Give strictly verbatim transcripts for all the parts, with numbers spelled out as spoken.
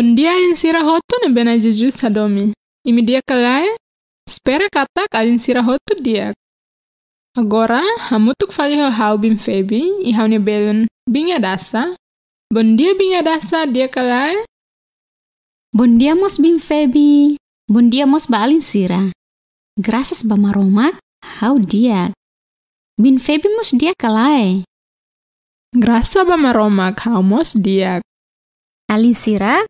Bondia alin sira hotu ne'ebé Na'i Jesus hadomi. Imi di'ak ka lae? Espera katak alin sira hotu di'ak. Agora, hamutuk fali ho ha'u Biin Febi, i ha'u-nia belun Biin Adasa. Bondia Biin Adasa, di'ak ka lae? Bondia mós Biin Febi. Bondia mós ba alin sira. Grasas ba Maromak, ha'u di'ak. Biin Febi mós di'ak ka lae? Grasa ba Maromak, ha'u mós di'ak. Alin sira,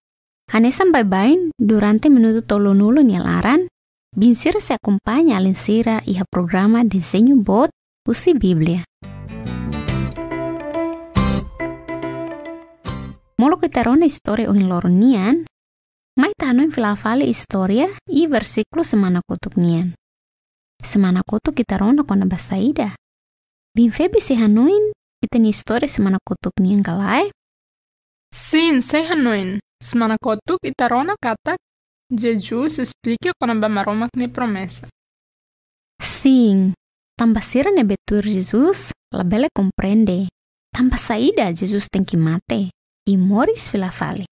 hanesan baibain durante minutu tolunulu nia laran, biin sira sei akompaña alin sira iha programa Dezeñu Boot husi Bíblia. Molok ita rona istória ohin loron nian, mai ita hanoin fila fali istória i versíkulu semana kotuk nian. Semana kotuk ita rona kona-ba saida? Biin Febi sei hanoin ita-nia istória semana kotuk nian ka lae? Sin, sei hanoin. Semana kotuk ita rona katak Jesus esplika kona-ba Maromak nia promesa. Sin, tanba sira ne'ebé tuir Jesus labele komprende tanba saida Jesus tenke mate i moris fila fali.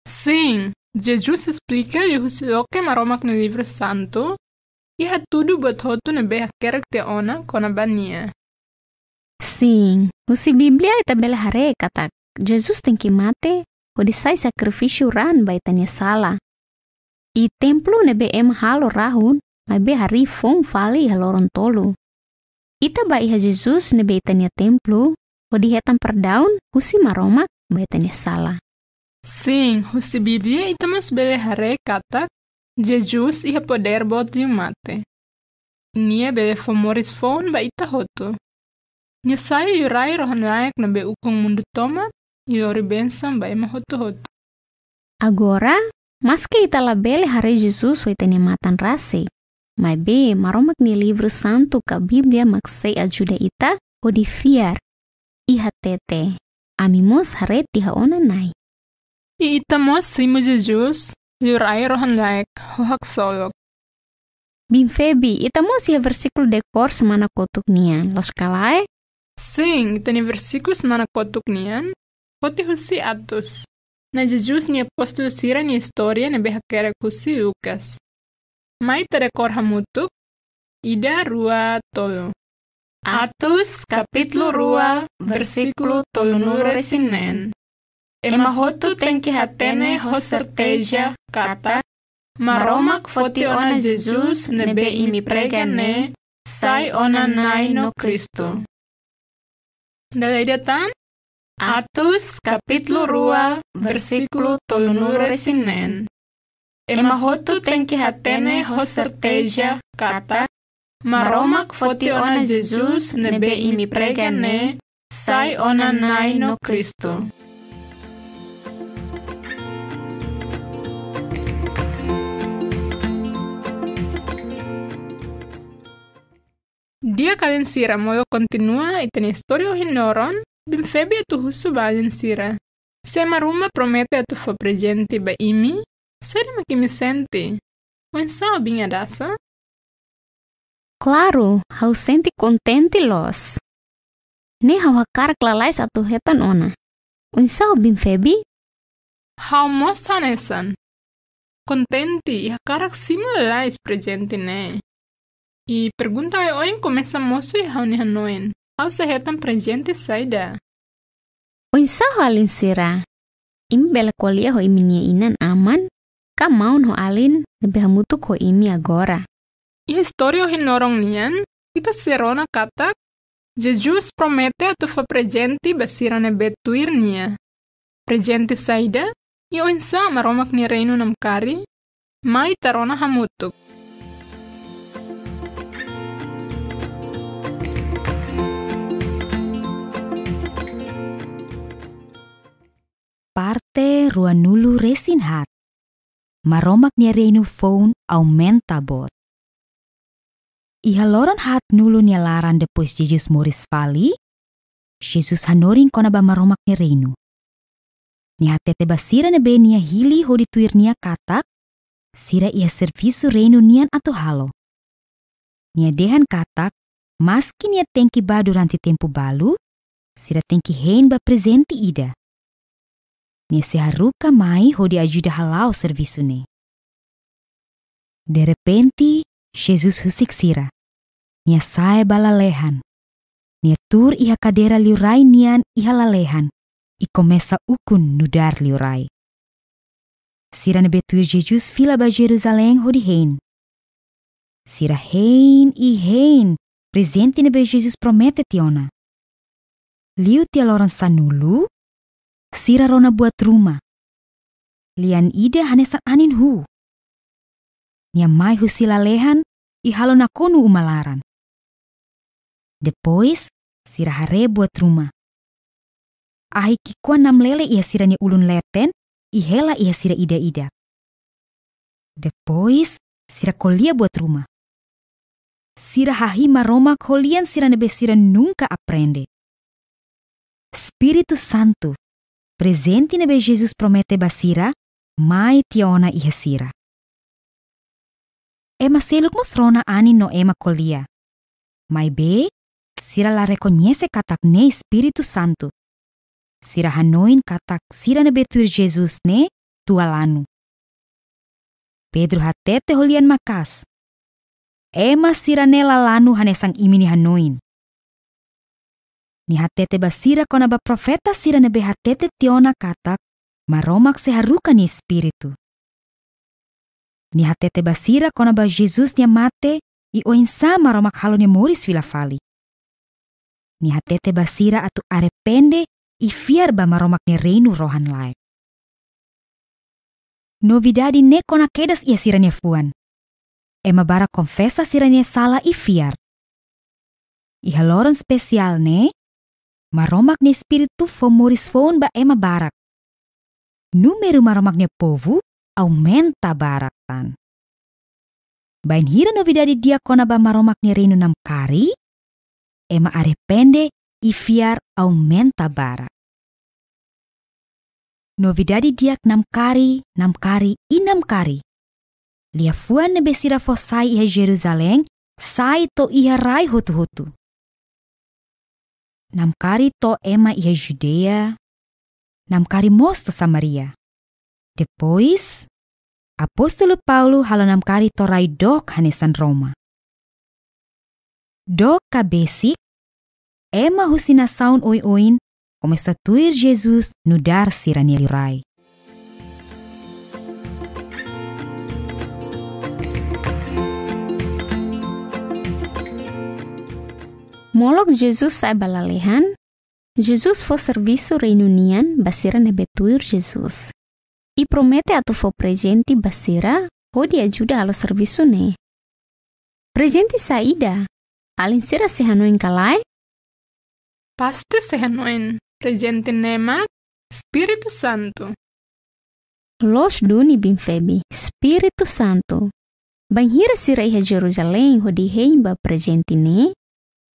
Sin, Jesus esplika liuhusi loke Maromak nia livru santu, i hatudu buat hotu ne'ebé hakerek tiha ona kona-ba nia. Sin, husi Bíblia ita bele haree katak Jesus tenke mate hodi sai sakrifísiu raan ba ita-nia sala. I templu ne'ebé ema halo rahun, maibé harii foun fali iha loron tolu. Ita bá iha Jesus ne'ebé ita-nia templu, hodi hetan perdaun husi Maromak ba ita-nia sala. Sin, husi Bíblia ita mós bele haree katak Jesus iha podér boot liu mate. Nia bele fó moris foun ba ita hotu. Nia sai liurai rohan-laek ne'ebé ukun mundu tomak, i lori bensaun ba ema hotu-hotu. Agora, maski ita labele haree Jesus ho ita-nia matan rasik, maibé Maromak nia livru santu ka Bíblia mak sei ajuda ita hodi fiar i hatete: Ami mós haree tiha ona Na'i. I ita mós simu Jesus, liurai rohan-laek, ho haksolok. Biin Febi, ita mós iha versíkulu dekór semana kotuk nian, loos ka lae? Sin, ita-nia versíkulu semana kotuk nian foti husi Atus. Na'i Jesus nia apóstolu sira-nia istória ne'ebé hakerek husi Lucas. Mai ita dekór hamutuk, ida, rua, tolu. Atus, kapítulu rua, versíkulu tolunulu-resin-neen. Ema hotu tenke hatene ho serteza katak Maromak foti ona Jesus ne'ebé imi prega ne'e sai ona Na'i no Kristu. Dala ida tan? Atus, kapítulu rua, versíkulu tolunulu-resin-neen. Ema hotu tenke hatene ho serteza katak Maromak foti ona Jesus ne'ebé imi prega ne'e sai ona Na'i no Kristu. Di'ak alin sira, molok kontinua ita-nia istória ohin loron, Biin Febi atu husu ba alin sira. Se ema ruma promete atu fó prezente ba imi, saida mak imi sente? Oinsá Biin Adasa? Klaru, ha'u sente kontente loos. Ne'e ha'u hakarak lalais atu hetan ona. Oinsá Biin Febi? Ha'u mós hanesan. Kontente i hakarak simu lalais prezente ne'e. I pergunta oioin komesa mosu iha ha'u-nia hanoin. Ha'u sei hetan prezente saida? Oinsá alin sira? Imi bele ko'alia ho imi-nia inan-aman, ka maun ho alin ne'ebé hamutuk ho imi agora. Iha istória ohin loron nian, ita sei rona katak Jesus promete atu fó prezente ba sira ne'ebé tuir nia. Prezente saida, i oinsá Maromak nia reinu namkari? Mai ita rona hamutuk. Parte ruanulu-resin-haat. Maromak nia reinu foun aumenta boot. Iha loron haatnulu nia laran depois Jesus moris fali, Jesus hanorin kona-ba Maromak nia reinu. Nia hatete ba sira ne'ebé nia hili hodi tuir nia katak, sira iha servisu reinu nian atu halo. Nia dehan katak, maski nia tenke bá durante tempu balu, sira tenke hein ba prezente ida. Nia sei haruka mai hodi ajuda hala'o servisu ne'e. Derrepente, Jesus husik sira. Nia sa'e ba lalehan. Nia tuur iha kadeira liurai nian iha lalehan, i komesa ukun nu'udar liurai. Sira ne'ebé tuir Jesus fila ba Jerusalém hodi hein. Sira hein i hein prezente ne'ebé Jesus promete tiha ona. Liu tiha loron sanulu, sira rona buat ruma. Lian ida hanesan anin huu. Nia mai husi lalehan i halo nakonu uma laran. Depois, sira haree buat ruma. Ahi ki'ikoan namlele iha sira-nia ulun leten i hela iha sira ida-idak. Depois, sira ko'alia buat ruma. Sira hahi'i Maromak ho lian sira ne'ebé sira nunka aprende. Espíritu Santu, prezente ne'ebé Jesus promete ba sira, mai tiha ona iha sira. Ema seluk mós rona anin no ema ko'alia. Maibé, sira la rekoñese katak ne'e Espíritu Santu. Sira hanoin katak sira ne'ebé tuir Jesus ne'e tua lanu. Pedro hatete ho lian maka'as: Ema sira-ne'e la lanu hanesan imi-nia hanoin. Nia hatete ba sira kona-ba profeta sira ne'ebé hatete tiha ona katak Maromak sei haruka nia Espíritu. Nia hatete ba sira kona-ba Jesus nia mate i oinsá Maromak halo nia moris fila fali. Nia hatete ba sira atu arrepende i fiar ba Maromak nia reinu rohan-laek. Novidade ne'e kona kedas iha sira-nia fuan. Ema barak konfesa sira-nia sala i fiar. Iha loron espesiál ne'e, Maromak nia Espíritu fó moris foun ba ema barak. Númeru Maromak nia povu aumenta barak tan. Bainhira novidade di'ak kona-ba Maromak nia reinu namkari, ema arrepende i fiar aumenta barak. Novidade di'ak namkari, namkari i namkari. Liafuan ne'ebé sira fó sai iha Jerusalém, sai to'o iha rai hotu-hotu. Namkari to'o ema iha Judeia, namkari mós to'o Samaria. Depois, apóstolu Paulo halo namkari to'o rai dook hanesan Roma. Dook ka besik, ema husi nasaun oioin komesa tuir Jesus nu'udar sira-nia liurai. Molok Jesus sa'e ba lalehan, Jesus fó servisu reinu nian ba sira ne'ebé tuir Jesus. I promete atu fó prezente ba sira hodi ajuda halo servisu ne'e. Prezente saida? Alin sira sei hanoin ka lae? Pasti sei hanoin. Prezente ne'e mak Espíritu Santu. Loos duni, Biin Febi, Espíritu Santu. Bainhira sira iha Jerusalém hodi hein ba prezente ne'e,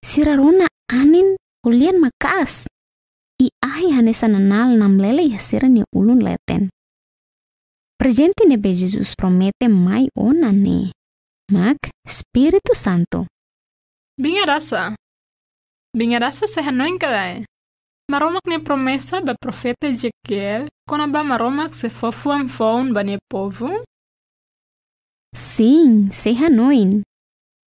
sira rona anin ho lian maka'as. I ahi hanesan nanál namlele iha sira-nia ulun leten. Prezente ne'ebé Jesus promete mai ona ne'e mak Espíritu Santu. Biin Arasa. Biin Arasa sei hanoin ka lae Maromak nia promesa ba profeta Ezequiel kona-ba Maromak sei fó fuan foun ba nia povu? Sin, sei hanoin.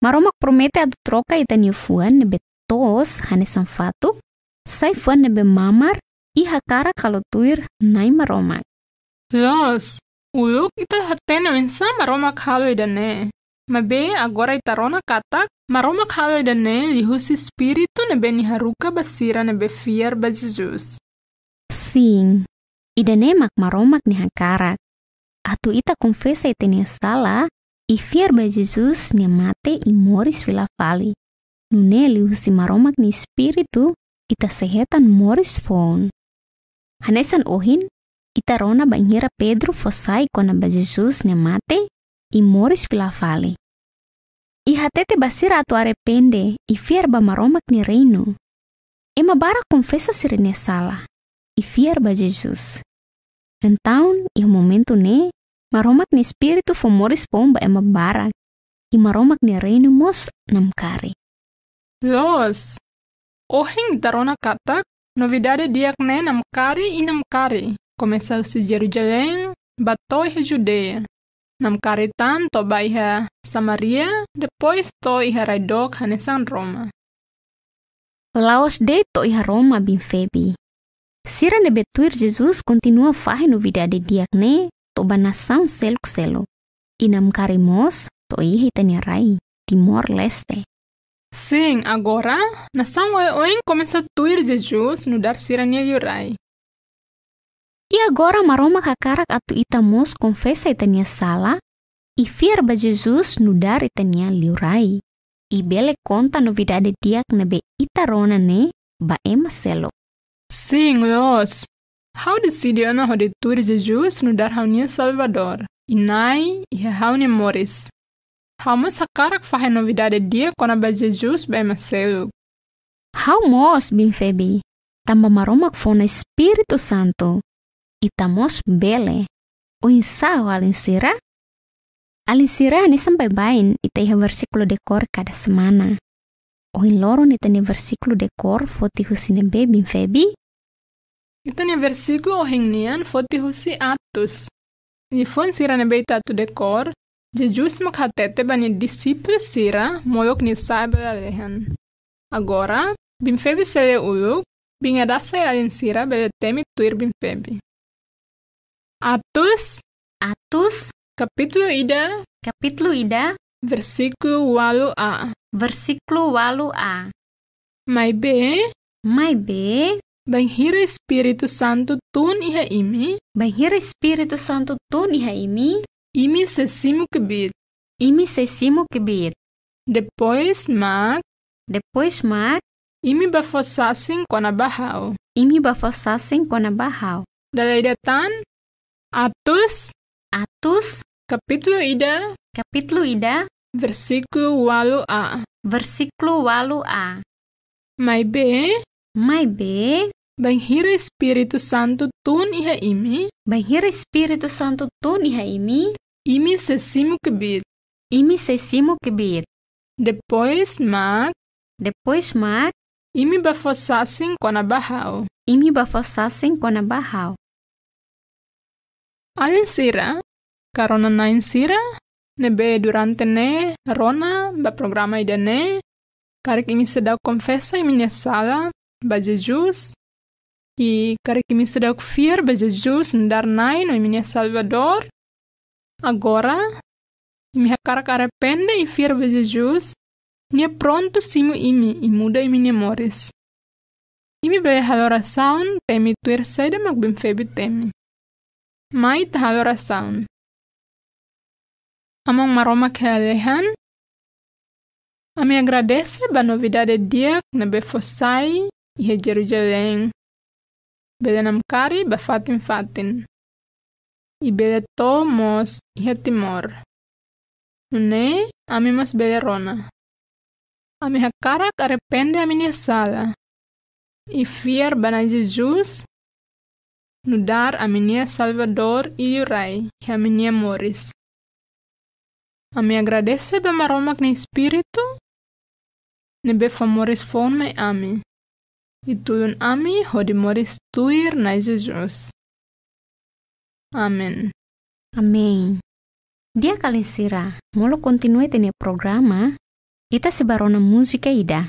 Maromak promete atu troka ita-nia fuan ne'ebé toos hanesan fatuk, sai fuan ne'ebé mamar i hakarak halo tuir Na'i Maromak. Loos, uluk ita la hatene oinsá Maromak halo ida-ne'e. Maibé agora ita rona katak Maromak halo ida-ne'e liuhusi Espíritu ne'ebé nia haruka ba sira ne'ebé fiar ba Jesus. Sin, ida-ne'e mak Maromak nia hakarak. Atu ita konfesa ita-nia sala i fiar ba Jesus nia mate i moris fila fali. Nune'e liuhusi Maromak nia Espíritu ita sei hetan moris foun. Hanesan ohin, ita rona bainhira Pedro fó sai kona-ba Jesus nia mate i moris fila fali. I hatete ba sira atu arrepende i fiar ba Maromak nia reinu. Ema barak konfesa sira-nia sala i fiar ba Jesus. Entaun, iha momentu ne'e, Maromak nia Espíritu fó moris foun ba ema barak, i Maromak nia reinu mós namkari. Loos, ohin ita rona katak novidade di'ak ne'e namkari i namkari. komesa husi Jerusalém ba to'o iha Judeia, namkari tan to'o ba iha Samaria, depois to'o iha rai dook hanesan Roma. La'ós de'it to'o iha Roma, Biin Febi. Sira ne'ebé tuir Jesus kontinua fahe novidade di'ak ne'e to'o ba nasaun seluk-seluk. I namkari mós to'o iha ita-nia rai, Timor-Leste. Sin, agora, nasaun oioin komesa tuir Jesus nu'udar sira-nia liurai. I agora Maromak hakarak atu ita mós konfesa ita-nia sala, i fiar ba Jesus nu'udar ita-nia liurai, i bele konta novidade di'ak ne'ebé ita rona ne'e ba ema seluk. Sin, loos. Ha'u deside ona hodi tuir Jesus nu'udar ha'u-nia Salvadór, i Na'i iha ha'u-nia moris. Ha'u mós hakarak fahe novidade di'ak kona-ba Jesus ba ema seluk. Ha'u mós, Biin Febi, tanba Maromak fó ona Espíritu Santu. Ita mós bele. Oinsá, alin sira? Alin sira, hanesan baibain ita iha versíkulu dekór kada semana. Ohin loron ita-nia versíkulu dekór foti husi ne'ebé, Biin Febi? Ita-nia versíkulu ohin nian foti husi Atos. Liafuan sira ne'ebé ita atu dekór, Jesus mak hatete ba nia dixípulu sira molok nia sa'e ba lalehan. Agora, Biin Febi sei lee uluk, Biin Adasa i alin sira bele temi tuir Biin Febi. Atos, Atos, kapítulu ida, kapítulu ida, versíkulu ualu A. Versíkulu ualu A. Maibé, maibé, bainhira Espíritu Santu tun iha imi, bainhira Espíritu Santu tun iha imi, imi sei simu kbiit, imi sei simu kbiit. Depois mak, depois mak, imi bá fó sasin kona-ba ha'u. Imi bá fó sasin kona-ba ha'u. Dala ida tan, Atos, Atos, kapítulu ida, kapítulu ida, versíkulu ualu A. Versíkulu ualu A. Maibé, maibé, bainhira Espíritu Santu tun iha imi, bainhira Espíritu Santu tun iha imi, imi sei simu kbiit, imi sei simu kbiit. Depois mak, depois mak, imi bá fó sasin kona-ba ha'u. Imi bá fó sasin kona-ba ha'u. Alin sira, ka rona-na'in sira ne'ebé durante ne'e rona ba programa ida-ne'e, karik imi seidauk konfesa imi-nia sala ba Jesus, i karik imi seidauk fiar ba Jesus nu'udar Na'i no imi-nia Salvadór. Agora, imi hakarak arrepende i fiar ba Jesus, nia prontu simu imi i muda imi-nia moris. Imi bele halo orasaun, temi tuir saida mak Biin Febi temi. Mai ita halo orasaun. Aman Maromak iha lalehan, ami agradese ba novidade di'ak ne'ebé fó sai iha Jerusalém, bele namkari ba fatin-fatin, i bele to'o mós iha Timor. Nune'e ami mós bele rona. Ami hakarak arrepende ami-nia sala i fiar ba Na'i Jesus nu'udar ami-nia Salvadór i Liurai iha ami-nia moris. Ami agradese ba Maromak nia Espíritu ne'ebé fó moris foun mai ami, i tulun ami hodi moris tuir Na'i Jesus. Amen. Amen. Di'ak, alin sira, molok kontinua ita-nia programa, ita sei bá rona múzika ida.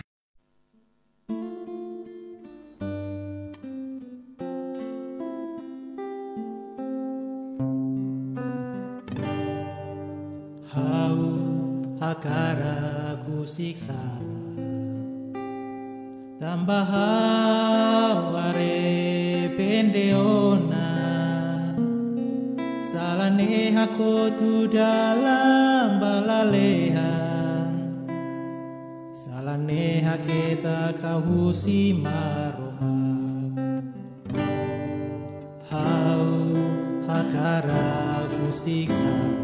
Ha'u hakarak husik sala, tanba ha'u arrepende ona. Sala ne'e hakotu dalan ba lalehan. Sala ne'e haketak ha'u husi Maromak. Ha'u hakarak husik sala,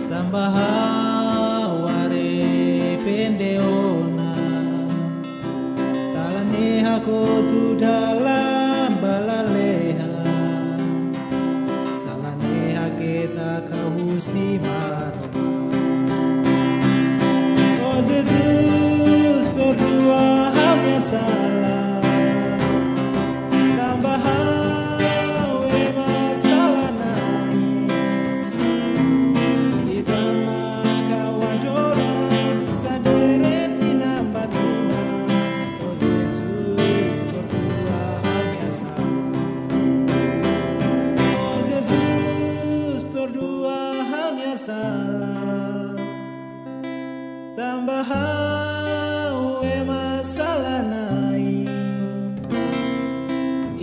tanba ha'u arrepende ona. Sala ne'e hakotu dalan ba lalehan. Sala ne'e haketak ha'u husi Maromak. Oh Jesus, perdua ha'u-nia sala. Tanba ha'u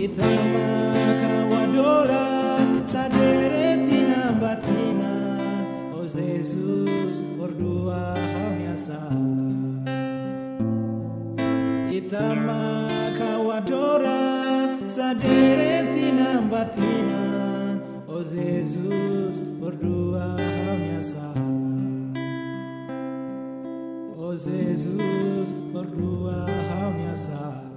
Ita mak ha'u adora, sadere tinan ba tinan. Oh Jesus, perdua ha'u-nia sala. Ita mak ha'u adora, sadere tinan ba tinan. Oh Jesus, perdua ha'u-nia sala. Oh Jesus, perdua ha'u-nia sala.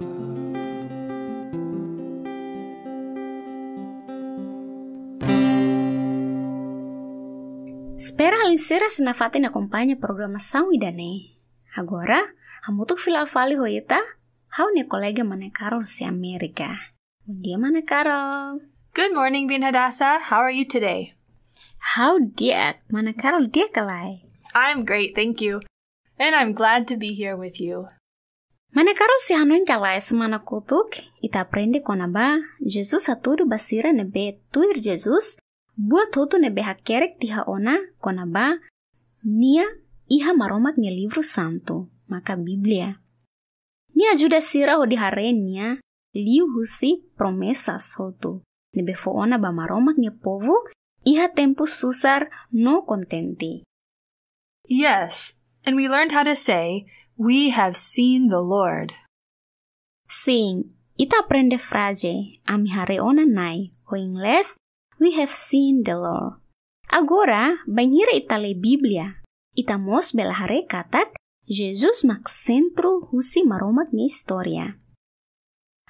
Espera alin sira sei nafatin akompaña programasaun ida-ne'e. Agora, hamutuk fila fali ho ita, ha'u-nia kolega Mana Carol husi Amérika. Bom dia, Mana Carol. Good morning, Biin Hadassah. How are you today? Ha'u di'ak, Mana Carol di'ak ka lae? I'm great, thank you. And I'm glad to be here with you. Mana Carol sei hanoin ka lae, semana kotuk ita aprende kona-ba Jesus hatudu ba sira ne'ebé tuir Jesus buat hotu ne'ebé hakerek tiha ona kona-ba nia iha Maromak nia livru santu, maka Bíblia. Nia ajuda sira hodi haree nia liuhusi promesas hotu ne'ebé fó ona ba Maromak nia povu iha tempu susar no kontente. Yes, and we learned how to say, "We have seen the Lord." Sin, ita aprende fraze, "Ami haree ona Na'i", ho inglés, "We have seen the Lord." Agora, bainhira ita lee Bíblia, ita mós bele haree katak Jesus mak sentru husi Maromak nia istória.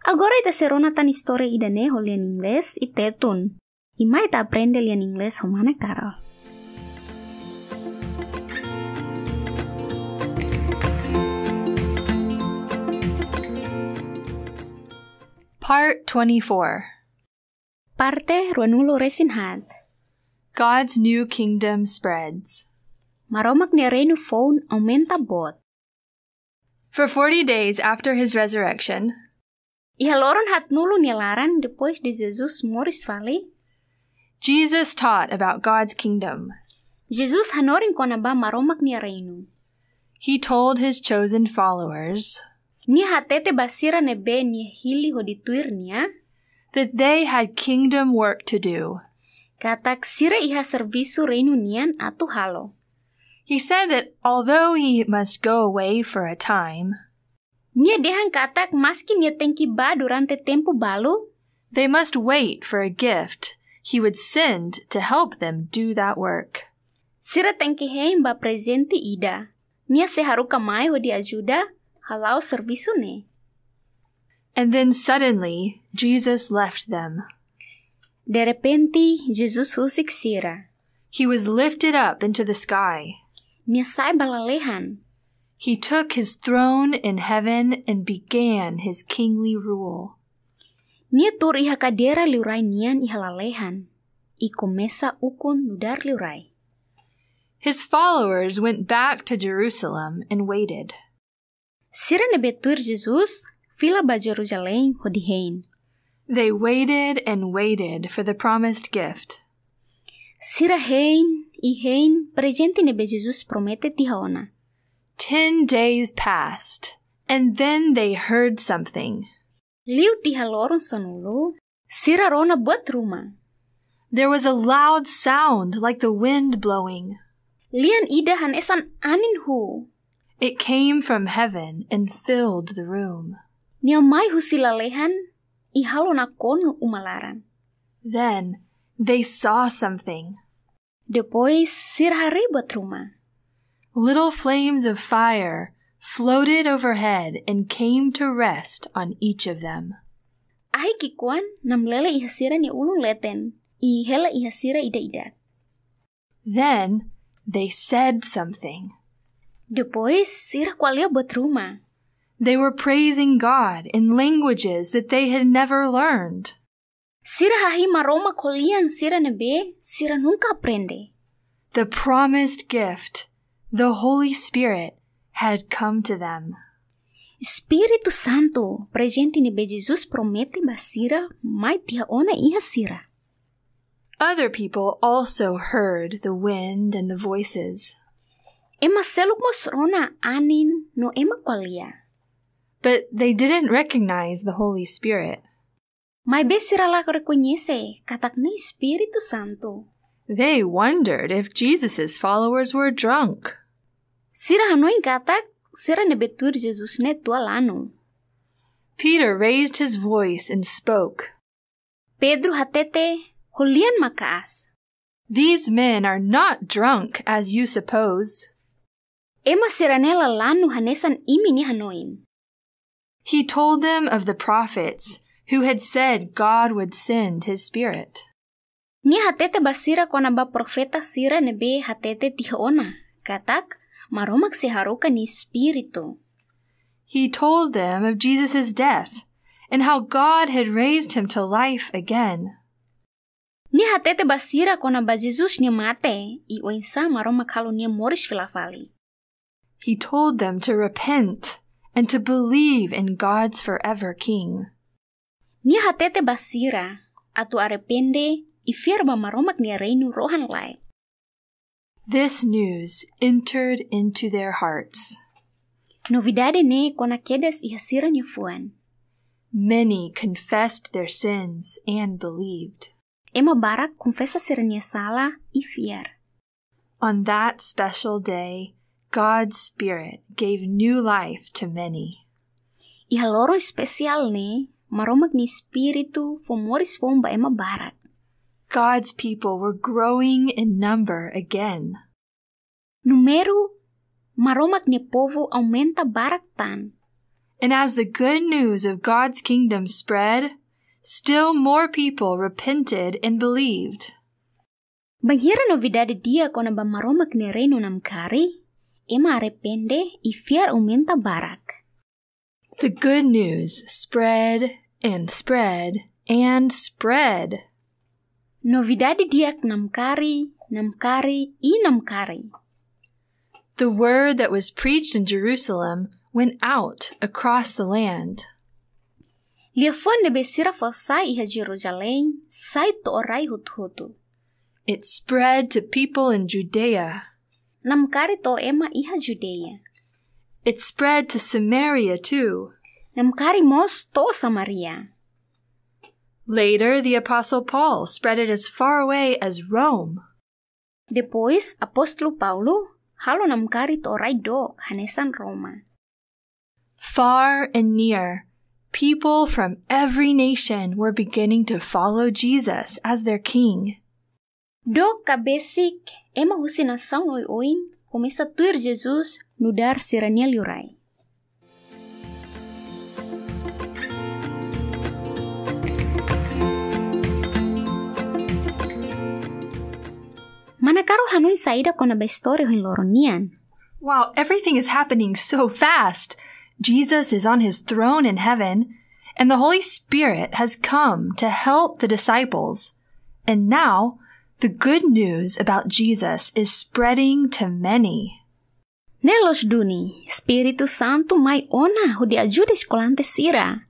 Agora ita sei rona tan istória ida-ne'e ho lian inglés i Tetun. I mai ita aprende lian inglés ho Mana Carol. Part twenty-four. Parte ruanulu resin haat. God's new kingdom spreads. Maromak nia reinu foun aumenta boot. For forty days after his resurrection, iha loron haatnulu nia laran depois de Jesus moris fali, Jesus taught about God's kingdom. Jesus hanorin kona-ba Maromak nia reinu. He told his chosen followers, nia hatete ba sira ne'ebé nia hili hodi tuir nia, that they had kingdom work to do. Katak sira iha servisu reinu nian atu halo. He said that although he must go away for a time, nia dehan katak maski nia tenke bá durante tempu balu, they must wait for a gift he would send to help them do that work. Sira tenke hein ba prezente ida. Nia sei haruka mai hodi ajuda hala'o servisu ne'e. And then suddenly, Jesus left them. Derrepente, Jesus husik sira. He was lifted up into the sky. Nia sa'e ba lalehan. He took his throne in heaven and began his kingly rule. Nia tuur iha kadeira liurai nian iha lalehan, i komesa ukun nu'udar liurai. His followers went back to Jerusalem and waited. Sira ne'ebé tuir Jesus fila ba Jerusalém hodi hein. They waited and waited for the promised gift. Sira hein i hein prezente ne'ebé Jesus promete tiha ona. Ten days passed, and then they heard something. Liu tiha loron sanulu, sira rona buat ruma. There was a loud sound like the wind blowing. Lian ida hanesan anin huu. It came from heaven and filled the room. Nia mai husi lalehan i halo nakonu uma laran. Then they saw something. Depois, sira haree buat ruma. Little flames of fire floated overhead and came to rest on each of them. Ahi ki'ikoan namlele iha sira-nia ulun leten, i hela iha sira ida-idak. Then they said something. Depois, sira ko'alia buat ruma. They were praising God in languages that they had never learned. Sira hahi'i Maromak ho lian sira ne'ebé sira nunka aprende. The promised gift, the Holy Spirit, had come to them. Espíritu Santu, prezente ne'ebé Jesus promete ba sira, mai tiha ona iha sira. Other people also heard the wind and the voices. Ema seluk mós rona anin no ema ko'alia. But they didn't recognize the Holy Spirit. Maibé sira la rekoñese katak ne'e Espíritu Santu. They wondered if Jesus' followers were drunk. Sira hanoin katak sira ne'ebé tuir Jesus ne'e tua lanu. Peter raised his voice and spoke. Pedro hatete ho lian maka'as. These men are not drunk as you suppose. Ema sira-ne'e la lanu hanesan imi-nia hanoin. He told them of the prophets who had said God would send his Spirit. Nia hatete ba sira kona-ba profeta sira ne'ebé hatete tiha ona katak Maromak sei haruka nia Espíritu. He told them of Jesus' death and how God had raised him to life again. Nia hatete ba sira kona-ba Jesus nia mate, i oinsá Maromak halo nia moris fila fali. He told them to repent and to believe in God's forever King. Nia hatete ba sira atu arrepende i fiar ba Maromak nia reinu rohan-laek. This news entered into their hearts. Novidade ne'e kona kedas iha sira-nia fuan. Many confessed their sins and believed. Ema barak konfesa sira-nia sala i fiar. On that special day, God's Spirit gave new life to many. Iha loron espesiál ne'e, Maromak nia Espíritu fó moris foun ba ema barak. God's people were growing in number again. Númeru Maromak nia povu aumenta barak tan. And as the good news of God's kingdom spread, still more people repented and believed. Bainhira novidade di'ak kona-ba Maromak nia reinu namkari, ema arrepende i fiar aumenta barak. The good news spread and spread and spread. Novidade di'ak namkari, namkari i namkari. The word that was preached in Jerusalem went out across the land. Liafuan ne'ebé sira fó sai iha Jerusalém sai to'o rai hotu-hotu. It spread to people in Judea. Namkari to'o ema iha Judeia. It spread to Samaria too. Namkari mós to'o Samaria. Later, the Apostle Paul spread it as far away as Rome. Depois, apóstolu Paulo halo namkari to'o rai dook hanesan Roma. Far and near, people from every nation were beginning to follow Jesus as their king. Dook ka besik, ema husi nasaun oioin komesa tuir Jesus nu'udar sira-nia liurai. Mana Carol hanoin saida kona-ba istória ohin loron nian? Wow, everything is happening so fast. Jesus is on his throne in heaven, and the Holy Spirit has come to help the disciples. And now, the good news about Jesus is spreading to many. Ne'e loos duni, Espíritu Santu mai ona hodi ajuda eskolante sira.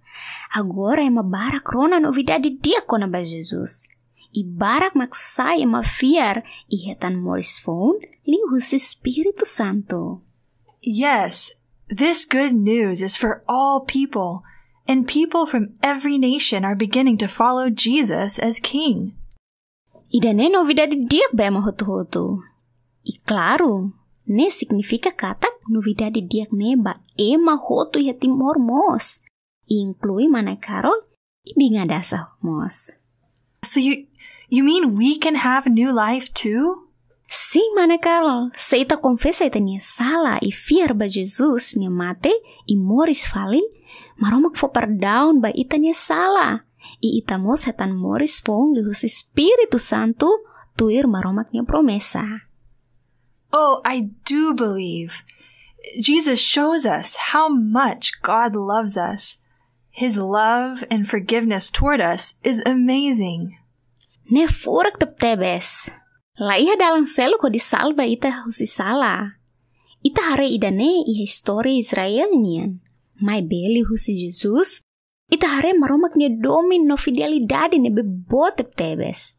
Agora ema barak rona novidade di'ak kona-ba Jesus. I barak mak sai ema fiar i hetan moris foun liuhusi Espíritu Santu. Yes, this good news is for all people, and people from every nation are beginning to follow Jesus as king. Ida-ne'e novidade di'ak ba ema hotu-hotu. I klaru, ne'e signifika katak novidade di'ak ne'e ba ema hotu iha Timor mós. Inklui mana Carol i Binga Dasa mós. So you, you mean we can have new life too? Sin, mana Carol, se ita konfesa ita-nia sala i fiar ba Jesus nia mate i moris fali, Maromak fó perdaun ba ita-nia sala. I ita mós hetan moris foun liuhusi Espíritu Santu tuir Maromak nia promesa. Oh, I do believe. Jesus shows us how much God loves us. His love and forgiveness toward us is amazing. Ne'e furak tebetebes. La iha dalan seluk hodi salva ita husi sala. Ita haree ida-ne'e iha istória Israel nian. Maibé liuhusi Jesus, ita haree Maromak nia domin no fidelidade ne'ebé boot tebetebes.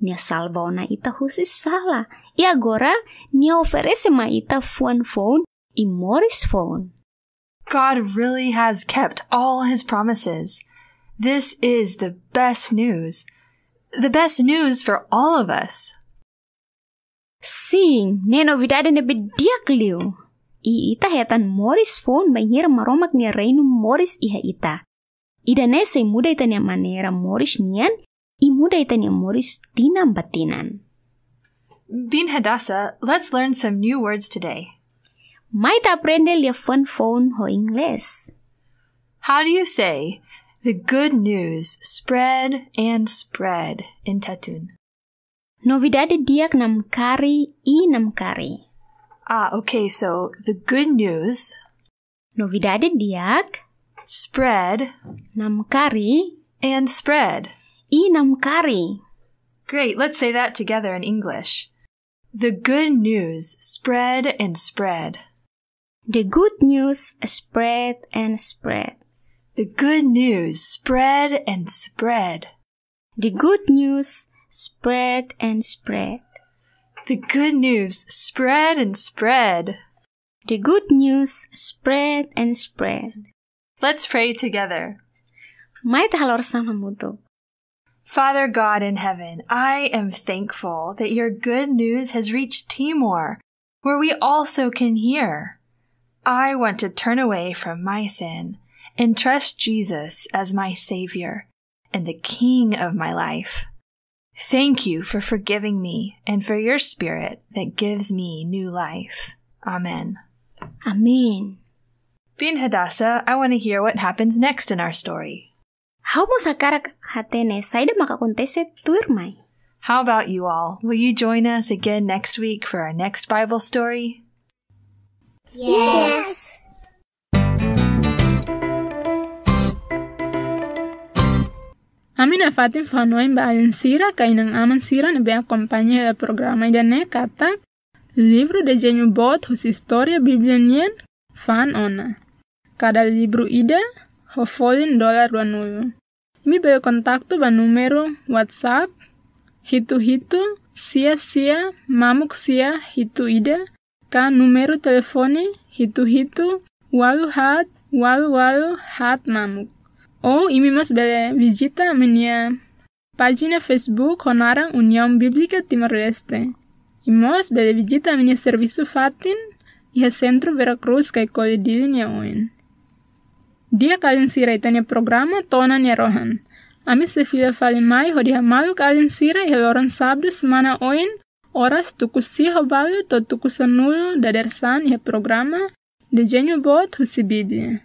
Nia salva ona ita husi sala. I agora, nia oferese mai ita fuan foun i moris foun. God really has kept all his promises. This is the best news. The best news for all of us. Sin, ne'e novidade ne'ebé di'ak liu. I ita hetan moris foun bainhira Maromak nia reinu moris iha ita. Ida-ne'e sei muda ita-nia maneira moris nian, i muda ita-nia moris tinan ba tinan. Biin Hadassah, let's learn some new words today. Mai ita aprende liafuan foun ho Inglés. How do you say, "The good news spread and spread" in Tetun? Novidade di'ak namkari i namkari. Ah, okay, so the good news. Novidade di'ak. Spread. Namkari. And spread. I namkari. Great, let's say that together in English. The good news spread and spread. The good news spread and spread. The good news spread and spread. The good news spread and spread. The good news spread and spread. The good news spread and spread. Let's pray together. Mai ita halo orasaun hamutuk. Father God in heaven, I am thankful that your good news has reached Timor, where we also can hear. I want to turn away from my sin and trust Jesus as my Savior and the King of my life. Thank you for forgiving me and for your Spirit that gives me new life. Amen. Amen. Biin Hadassah, I want to hear what happens next in our story. Ha'u mós hakarak hatene saida maka akontese tuirmai. How about you all? Will you join us again next week for our next Bible story? Yes. Ami nafatin fó-hanoin ba alin sira ka inan-aman sira ne'ebé akompaña hela programa ida-ne'e katak livru Dezeñu Boot husi Istória Bíblia nian fa'an ona. Kada livru ida ho folin dolar ruanulu. Imi bele kontaktu ba númeru WhatsApp hitu hitu sia sia mamuk sia hitu ida, ka númeru telefone hitu hitu ualu haat ualu ualu haat mamuk. Ou imi mós bele vizita ami-nia pájina Facebook ho naran União Bíblica Timor-Leste. I mós bele vizita ami-nia servisu fatin iha Sentru Vera Cruz Caicoli Dili nia oin. Di'ak alin sira, ita-nia programa to'o ona nia rohan. Ami sei fila fali mai hodi hamaluk alin sira iha loron sábadu semana oin, oras tuku sia ho balu to'o tuku sanulu dadeer-saan iha programa Dezeñu Boot husi Bíblia.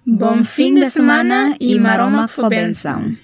Bom fim de semana i Maromak fó bensaun.